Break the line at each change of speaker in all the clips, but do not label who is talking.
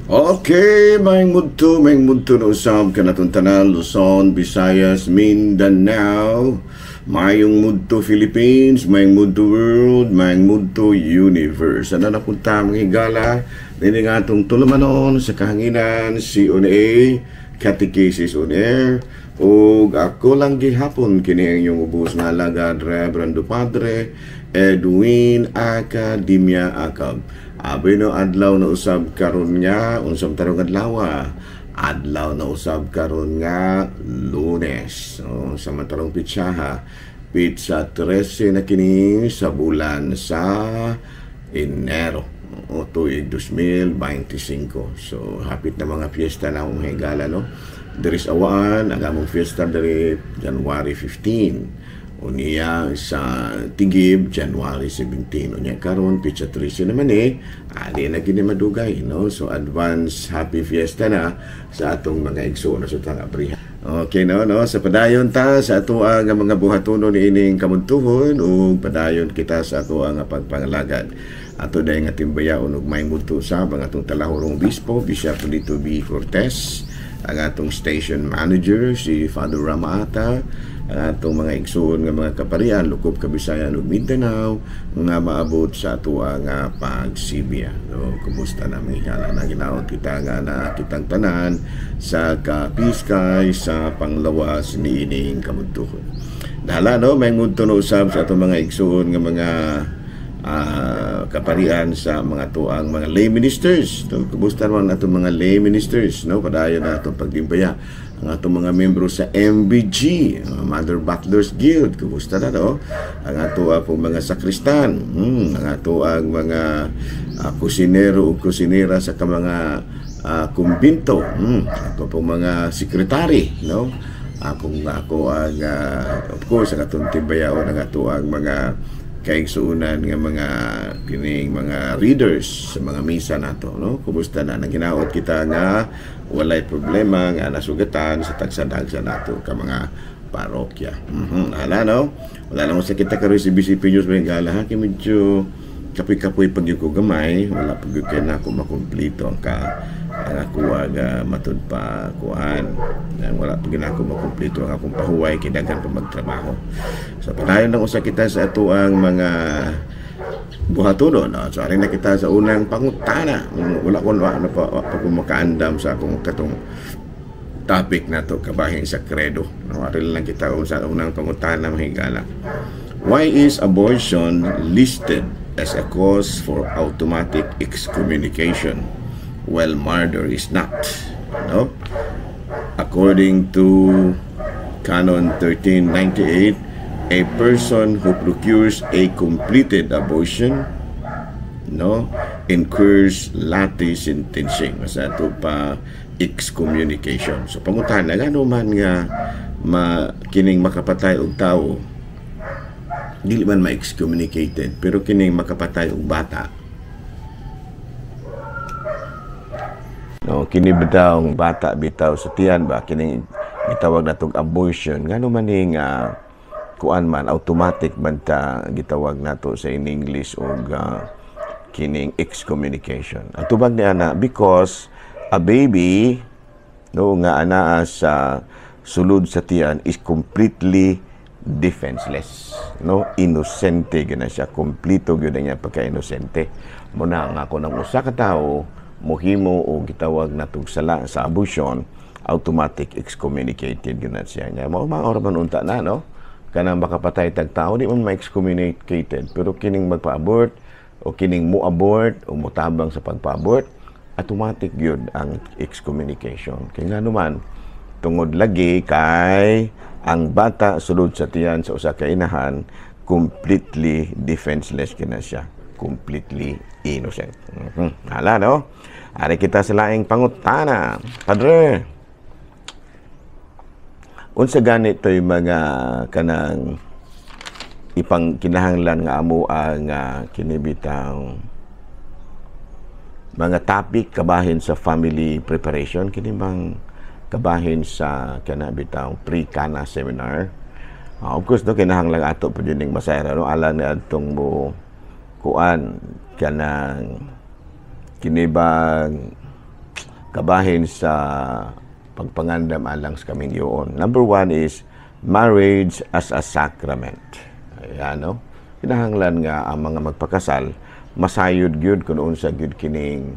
Okay, maayong mudto na usab kanatong tanan, Luzon, Visayas, Mindanao, maayong mudto Philippines, maayong mudto world, maayong mudto universe. Ano na punta, mga higala, nini nga atong tulumanon sa kahanginan, CONA, Catechesis on Air, ug ako lang gihapon kini ang inyong ubos nga alagad, Reverendo Padre Edwin Academia Acab. Abi no, adlaw na usab karon nga unsam tarong adlaw, adlaw na usab karon nga Lunes. So, sa matarong pitsaha, pitsa 13 na kini sa bulan sa Enero o tuig 2025. So hapit na mga fiesta na akong higala, no? Diri sa Awaan ang among fiesta diri January 15, unya sa Tigib January 17, unya karon pitsa 13 naman eh, ali na gini madugay, no? So advance happy fiesta na sa atong mga igsoon sa Tangabriha. Okay, no, sa padayon ta sa ato ang mga buhatonon niining kamuntuhon ug padayon kita sa ato ang pagpangalagad. Ato dahil nga timbayaon ug may mudto sa ang atong talahurong obispo, Bishop Lito B. Cortez, ang atong station manager si Father Ramata, ang atong mga igsoon nga mga kaparian lukop Kabisayan ug Mindanao nga maabot sa ato nga pagsibya. So, kumusta na, mga higala? Na ginaot kita nga na kitang tanan sa kapiskay sa panglawas niining kamuntuhon. Dahala no, may mudto no usab sa atong mga igsoon nga mga kaparian sa mga tuang mga lay ministers. So, kumusta naman atong mga lay ministers, no? Padayon na atong pagdimbaya ang atong mga membro sa MBG, Mother Butlers Guild. Kumusta na, no? Ang ato pong mga sakristan, ang ato ang mga kusinero o kusinera sa mga kumbinto, ato pong mga sekretary, no? Akong ako ang of course ang atong timbayaon ang ato ang mga kaigsuunan nga mga kining mga readers sa mga misa nato, no? Kumusta na? Nang ginaot kita nga walay problema nga nasugatan sa tagsa-dagsa nato ka mga parokya. Hala no, wala na mo sa kita karon si BCP News, mga gala, ha, kay medyo kapoy-kapoy pag ko gamay, wala pag kay na ako makumpleto ang ka ang ako aga matud pa kuan, wala pag ako makumpleto ang akong pahuway kay daghan pa magtrabaho. So padayon lang usa kita sa ato ang mga buhatonon, no? So ari na kita sa unang pangutana. Wala ko na pa, pa ko makaandam sa akong katong topic na to kabahin sa credo, no? Ari lang kita sa unang pangutana, mga higala. Why is abortion listed as a cause for automatic excommunication while murder is not? No? According to Canon 1398, a person who procures a completed abortion, no, incurs latae sententiae, sa ato pa excommunication. So pangutana, ngano man nga ma kining makapatay og tawo dili man ma-excommunicated, pero kining makapatay og bata, no, kini bitawng bata bitaw sa tiyan ba, kining gitawag natong abortion, ngano man ning kuan man, automatic man ta gitawag nato sa in English og kining excommunication? Ang tubag ni ana, because a baby, no, nga anaa sa sulod sa tiyan is completely defenseless, no? Inosente gyud na siya, kompleto gyud niya pagka-inosente. Muna nga ako ng usa ka tawo mohimo o gitawag natog sala sa abortion, automatic excommunicated gyud na siya niya. Mao man man unta na, no, kanang makapatay tag tao di man ma-excommunicated, pero kining magpa-abort o kining mo-abort o motabang sa pagpa-abort, automatic gyud ang excommunication. Kay ngano man? Tungod lagi kay ang bata sulod sa tiyan sa usa ka inahan, completely defenseless kina siya, completely innocent. Hala no, ari kita sa laing pangutana. Padre, unsa ganit to'y mga kanang ipang kinahanglan nga amo ang kinibitang mga topic kabahin sa family preparation, kini bang kabahin sa kanabitang pre-cana seminar? Of course no, kinahanglan ato pud ning masayra, no, alang ni adtong mo kuan kanang kinibang Kabahin sa pagpangandam alang sa kaminyoon. Number one is marriage as a sacrament. Ayan, no? Kinahanglan nga ang mga magpakasal masayod gyud kung unsa gyud kining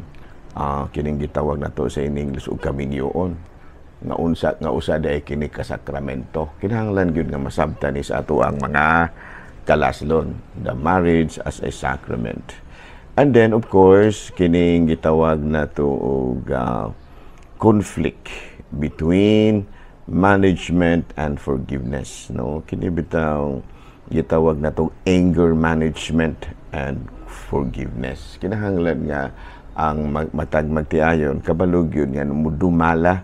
gitawag nato sa in English og kaminyoon, nga unsa nga usa diay kini ka sakramento. Kinahanglan gyud nga masabtan ni sa ato ang mga kalaslon, the marriage as a sacrament. And then, of course, kining gitawag nato og conflict between management and forgiveness, no? Kini bitaw gitawag nato anger management and forgiveness. Kinahanglan nga ang matag magtiayon kabalo gyud nga mudumala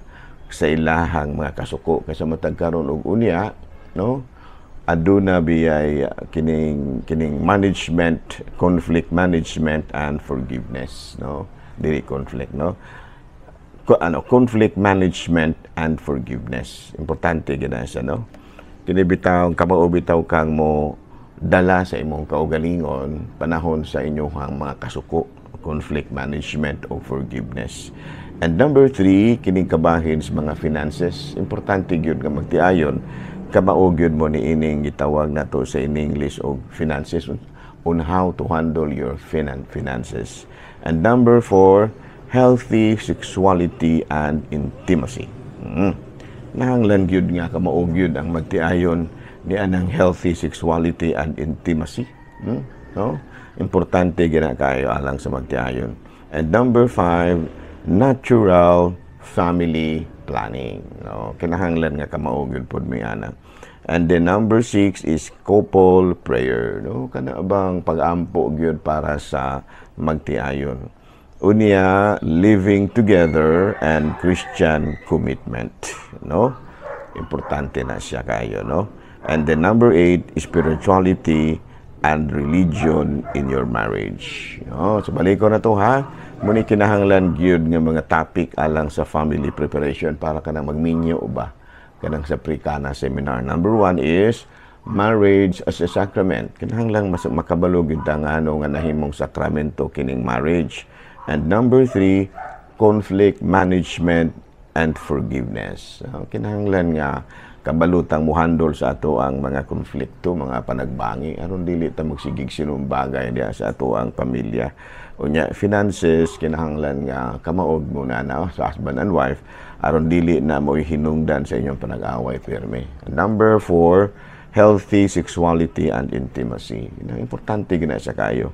sa ilahang mga kasuko, kaysa matag karon og unya, no, aduna biyay kining management, conflict management and forgiveness, no? Dili conflict, no? Ano, conflict management and forgiveness, importante gyud na siya, no? Kini bitaw kamao bitaw kang mo dala sa imong kaugalingon panahon sa inyong mga kasuko, conflict management o forgiveness. And number three, kining kabahin sa mga finances. Importante gyud nga magtiayon kamao gyud mo ni ining gitawag nato sa in English og finances, on how to handle your finances. And number four, healthy sexuality and intimacy. Nahanglan gyud nga kamao gyud ang magtiayon ni anang healthy sexuality and intimacy. No? Importante gyud na kayo alang sa magtiayon. And number five, natural family planning. No? Kinahanglan nga kamao gyud pod mi ana. And then number six is couple prayer. No? Kana bang pag-ampo gyud para sa magtiayon. Unya, living together and Christian commitment. No? Importante na siya kayo, no? And then number eight, spirituality and religion in your marriage. No? So balik ko na to, ha. Muni kinahanglan gyud nga mga topic alang sa family preparation para kanang magminyo ba kanang sa pre-Cana seminar. Number one is marriage as a sacrament. Kinahanglan mas makabalo gyud ta nga ano nga nahimong sakramento kining marriage. And number three, conflict management and forgiveness. Kinahanglan nga kabalo tang muhandol sa ato ang mga konflikto, mga panagbangi, aron dili ta magsigig sinumbagay diha sa ato ang pamilya. Unya, finances, kinahanglan nga kamaog mo na sa husband and wife aron dili na mo hinungdan sa inyong panag-away pirmi. Number four, healthy sexuality and intimacy. Na importante gina siya kayo.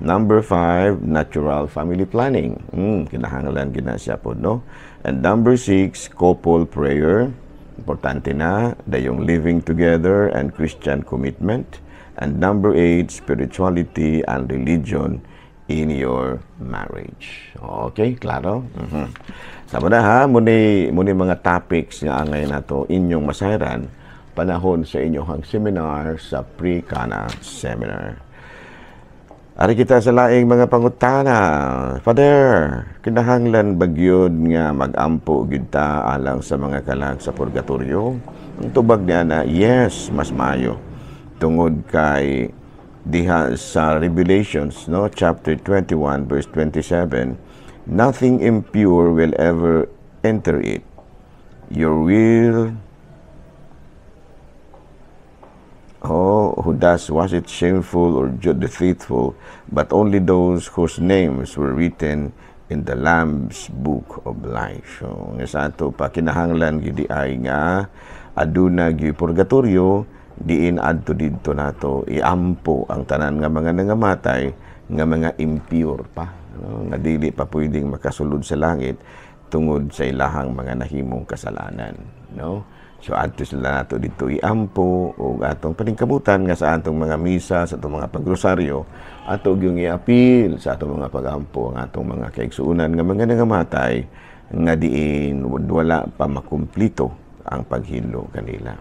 Number five, natural family planning. Kinahanglan gina siya po, no? And number six, couple prayer. Importante na, dayong living together and Christian commitment. And number eight, spirituality and religion in your marriage. Okay, klaro? Sama na ha, muni mga topics nga angay nato inyong masayran panahon sa inyong seminar sa pre-Cana seminar. Ari kita sa laing mga pangutana. Father, kinahanglan ba gyud nga mag-ampo gyud ta alang sa mga kalag sa purgatorio? Ang tubag niya na, yes, mas maayo. Tungod kay diha sa Revelations, no, chapter 21 verse 27, "Nothing impure will ever enter it. Your will. Oh, who does was it shameful or deceitful, but only those whose names were written in the Lamb's Book of Life." So, nga sa ato pa kinahanglan gyud ay nga aduna gyud purgatorio diin adto didto nato iampo ang tanan nga mga nangamatay nga mga impure pa, no? Nga dili pa pwedeng makasulod sa langit tungod sa ilahang mga nahimong kasalanan, no? So adto sila nato dito iampo ug atong paningkamutan nga sa atong mga misa, sa atong mga pagrosaryo, ato gyung iapil sa atong mga pagampo ang atong mga kaigsuonan nga mga nangamatay nga diin wala pa makumplito ang paghilo kanila.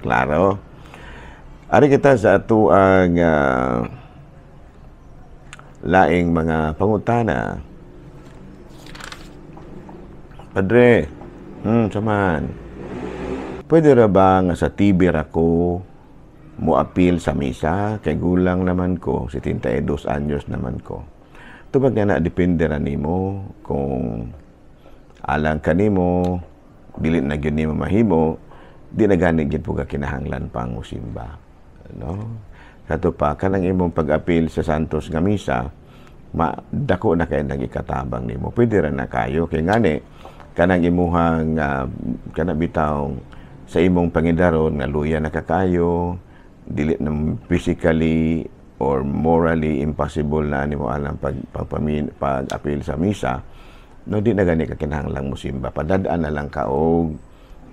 Klaro. Ari kita sa ato ang laing mga pangutana. Padre, saman. Pwede ra ba nga sa TV ra ko mo-apil sa misa kay gulang naman ko, 72 anyos naman ko? Tubag nga na depende ra nimo kung Alang kanimo dili na gyud nimo mahimo, di na gani gyud po ka kinahanglan pang musimba, no? Kato pa kanang imong pag-apil sa Santos nga misa, ma dako na kay nagikatabang nimo. Pwede ra na kayo kay ngani kanang imuhang kana bitaw sa imong pangidaron nga luya na kakayo, dili na physically or morally impossible na nimo alang pag-apil sa misa, no? Di na gani ka kinahanglang mosimba. Padadaan na lang ka og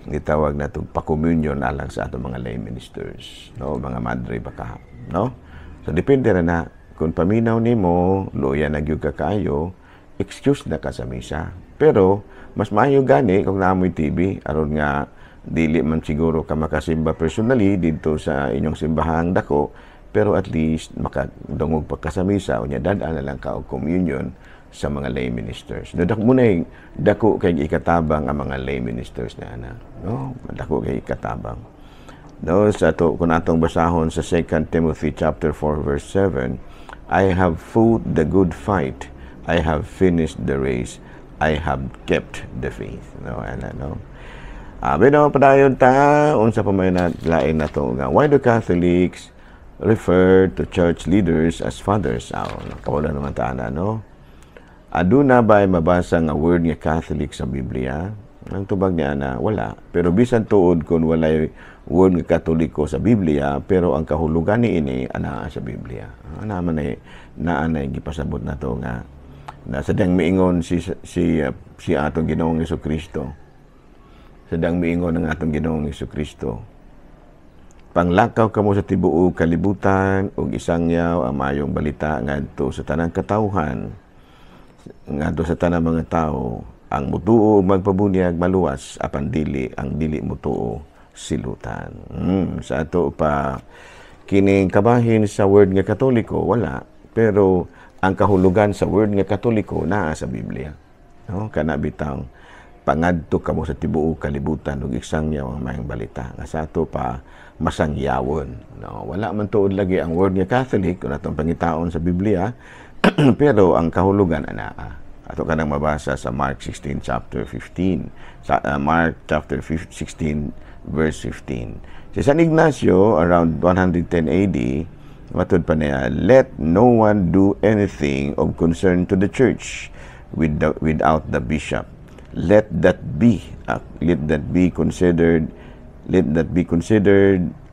gitawag na tug pa-communion alang sa atong mga lay ministers, no, mga madre baka, no? So depende ra na kung paminaw nimo, luya na gyud ka kaayo, excuse na ka sa misa. Pero mas maayo gani kung naamoy TV aron nga dili man siguro ka makasimba personally didto sa inyong simbahang dako, pero at least makadungog pa ka sa misa, unya dad-an na lang ka og communion sa mga lay ministers. No, dako mo na dako kay ikatabang ang mga lay ministers na ana, no? Dako kay ikatabang. No, sa to kung atong basahon sa 2 Timothy chapter 4 verse 7, "I have fought the good fight, I have finished the race, I have kept the faith." No, ana, no? Abi no, padayon ta. Unsa pa may na lain na to nga why do Catholics refer to church leaders as fathers? Aw, kabalo naman ta ana, no? Aduna ba ay mabasa nga word nga Catholic sa Biblia? Ang tubag niya na wala. Pero bisan tuod kung walay word nga Katoliko sa Biblia, pero ang kahulugan ni ini anaa sa Biblia. Ana man ay naa na gipasabot na to nga na sadang miingon si atong Ginoong Kristo. Sadang miingon ang atong Ginoong Kristo. "Panglakaw kamo sa tibuok kalibutan ug isangyaw ang maayong balita ngadto sa tanang katawhan, ngadto sa tanang mga tao. Ang mutuo magpabunyag maluwas, apan dili ang dili mutuo silutan." Sa ato pa kining kabahin sa word nga Katoliko, wala, pero ang kahulugan sa word nga Katoliko naa sa Biblia, no? Kana bitang "Pangadto kamo sa tibuok kalibutan ug isangyaw ang maayong balita," nga sa ato pa masangyawon, no? Wala man tuod lagi ang word nga Catholic kung atong pangitaon sa Biblia, pero ang kahulugan anaa. Ato kanang mabasa sa Mark 16 chapter 15, sa Mark chapter 16 verse 15. Si San Ignacio, around 110 AD, matud pa niya, "Let no one do anything of concern to the church without the bishop. Let that be considered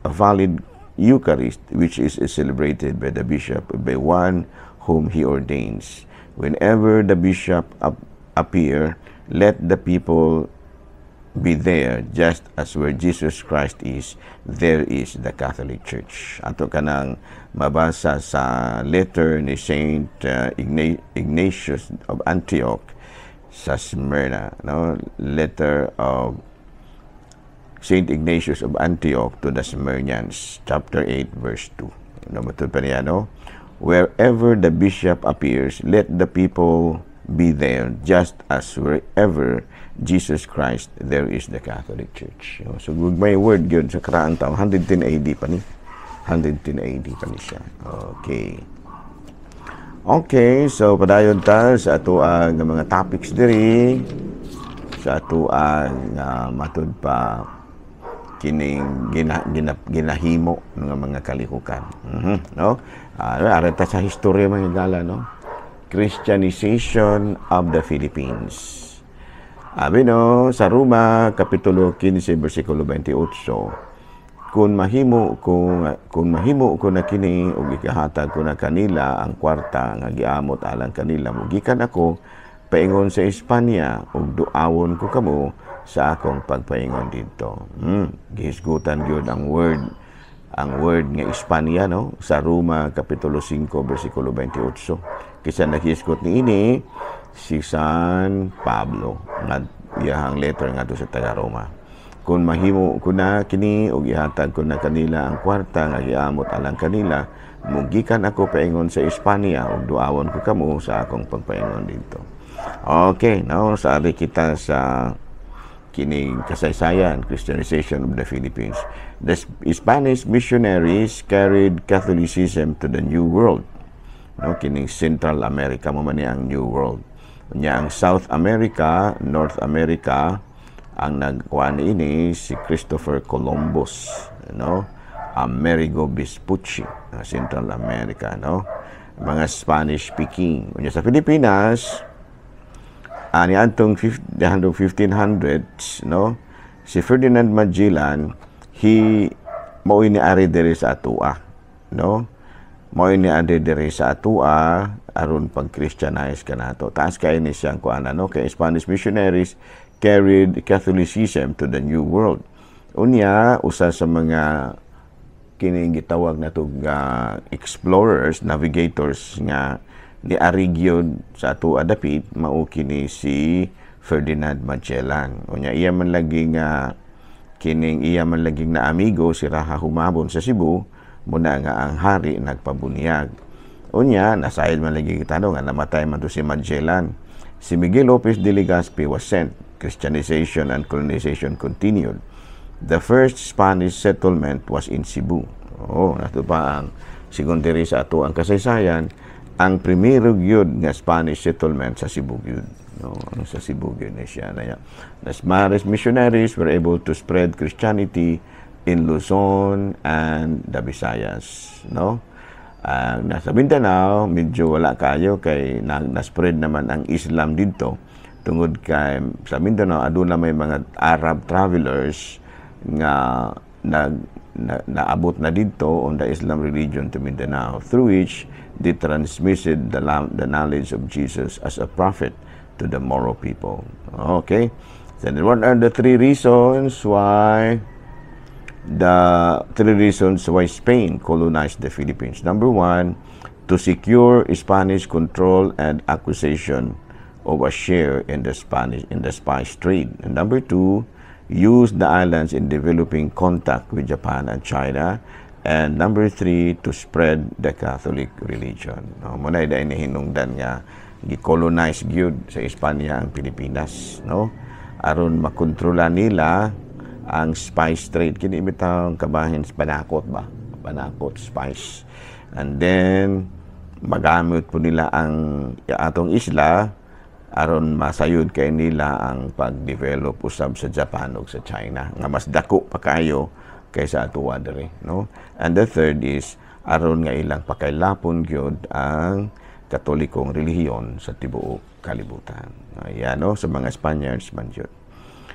a valid Eucharist which is celebrated by the bishop, by one whom he ordains. Whenever the bishop appear, let the people be there, just as where Jesus Christ is, there is the Catholic Church." Ato kanang mabasa sa letter ni Saint Ignatius of Antioch sa Smyrna, no? Letter of Saint Ignatius of Antioch to the Smyrnians, chapter 8 verse 2. No, matud pa niya, no? "Wherever the bishop appears, let the people be there, just as wherever Jesus Christ, there is the Catholic Church." So, may word yun sa karaang taon, 110 AD pa ni. 110 AD pa ni siya. Okay. Okay, so padayon ta sa ato ang mga topics diri, sa ato ang matud pa kining ginahimo ng mga kalihukan. No? Ara ta sa historya, mga higala, no? Christianization of the Philippines. Abi no, sa Roma kapitulo 15 bersikulo 28, Kung mahimo ko na kini ug ikahatag ko na kanila ang kwarta nga giamot alang kanila, mugikan ako paingon sa Espanya ug duawon ko kamo sa akong pagpaingon didto." Gihisgutan gyud ang word nga Espanya, no, sa Roma kapitulo 5 bersikulo 28. Kinsa naghisgot niini? Si San Pablo nga iyahang letter ngadto sa taga Roma. "Kung mahimo ko na kini ug ihatag ko na kanila ang kwarta nga giamot alang kanila, mugikan ako paingon sa Espanya ug duawon ko kamo sa akong pagpaingon didto." Okay, now sa ari kita sa kining kasaysayan, Christianization of the Philippines. The Spanish missionaries carried Catholicism to the New World. No, kining Central America mo man ang New World. Unya ang South America, North America, ang nagkuha niini si Christopher Columbus, no? Amerigo Vespucci, Central America, no? Mga Spanish speaking. Unya sa Pilipinas, ani antong 1500s, no? Si Ferdinand Magellan, he mao ni ari diri sa atoa, no? Mao ni ari diri sa atoa aron pag-Christianize kanato. Taas kay ni siyang kuan, no? Kay Spanish missionaries carried Catholicism to the New World. Unya usa sa mga kining gitawag nato explorers, navigators nga niari gyud sa atoa dapit mao kini si Ferdinand Magellan. Unya iya man lagi nga kining iya man laging na amigo si Raha Humabon sa Cebu, muna nga ang hari nagpabunyag. Unya nasayod man lagi kita, no, nga namatay man to si Magellan. Si Miguel Lopez de Legazpi was sent. Christianization and colonization continued. The first Spanish settlement was in Cebu. Oh, nato pa ang sigon diri sa ato ang kasaysayan, ang primero gyud nga Spanish settlement sa Cebu gyud. No, ang sa Cebu gyud ni siya na. The Spanish missionaries were able to spread Christianity in Luzon and the Visayas, no? Nasa Mindanao, medyo wala kayo kay na-spread naman ang Islam dito tungod kay sa Mindanao aduna may mga Arab travelers nga naabot na dito on the Islam religion to Mindanao, through which they transmitted the knowledge of Jesus as a prophet to the Moro people. Okay. Then what are the three reasons why Spain colonized the Philippines? Number one, to secure Spanish control and acquisition of a share in the spice trade. And number two, use the islands in developing contact with Japan and China. And number three, to spread the Catholic religion. No, muna dahil hinungdan nga gi-colonize gyud sa Espanya ang Pilipinas, no? Aron makontrola nila ang spice trade. Kini bitawng kabahin panakot ba? Panakot spice. And then magamit po nila ang atong isla aron masayod kay nila ang pag-develop usab sa Japan ug sa China nga mas dako pa kayo kaysa atoa diri, no? And the third is aron nga ilang pakaylapon gyud ang Katolikong relihiyon sa tibuok kalibutan. Ayan, no, sa mga Spaniards man gyud.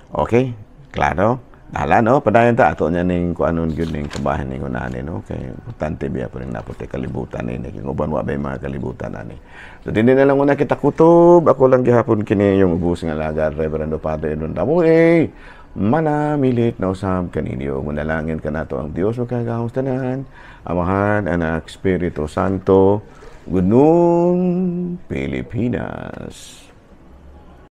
Okay, klaro? Hala, no, padayon ta ato niya ning kuanon gyud ning kabahin ning unani, no, kay importante biya pa rin napot kalibutan ni kay uban wa bay mga kalibutan ani. So dinhi na lang una kita kutob. Ako lang gihapon kini yung ubos nga alagad, Reverendo Padre Edwin Damoy. Manamilit na usab kaninyo. Manalangin kanato ang Dios makagagahom tanan, Amahan, Anak, Espiritu Santo. Good noon, Pilipinas.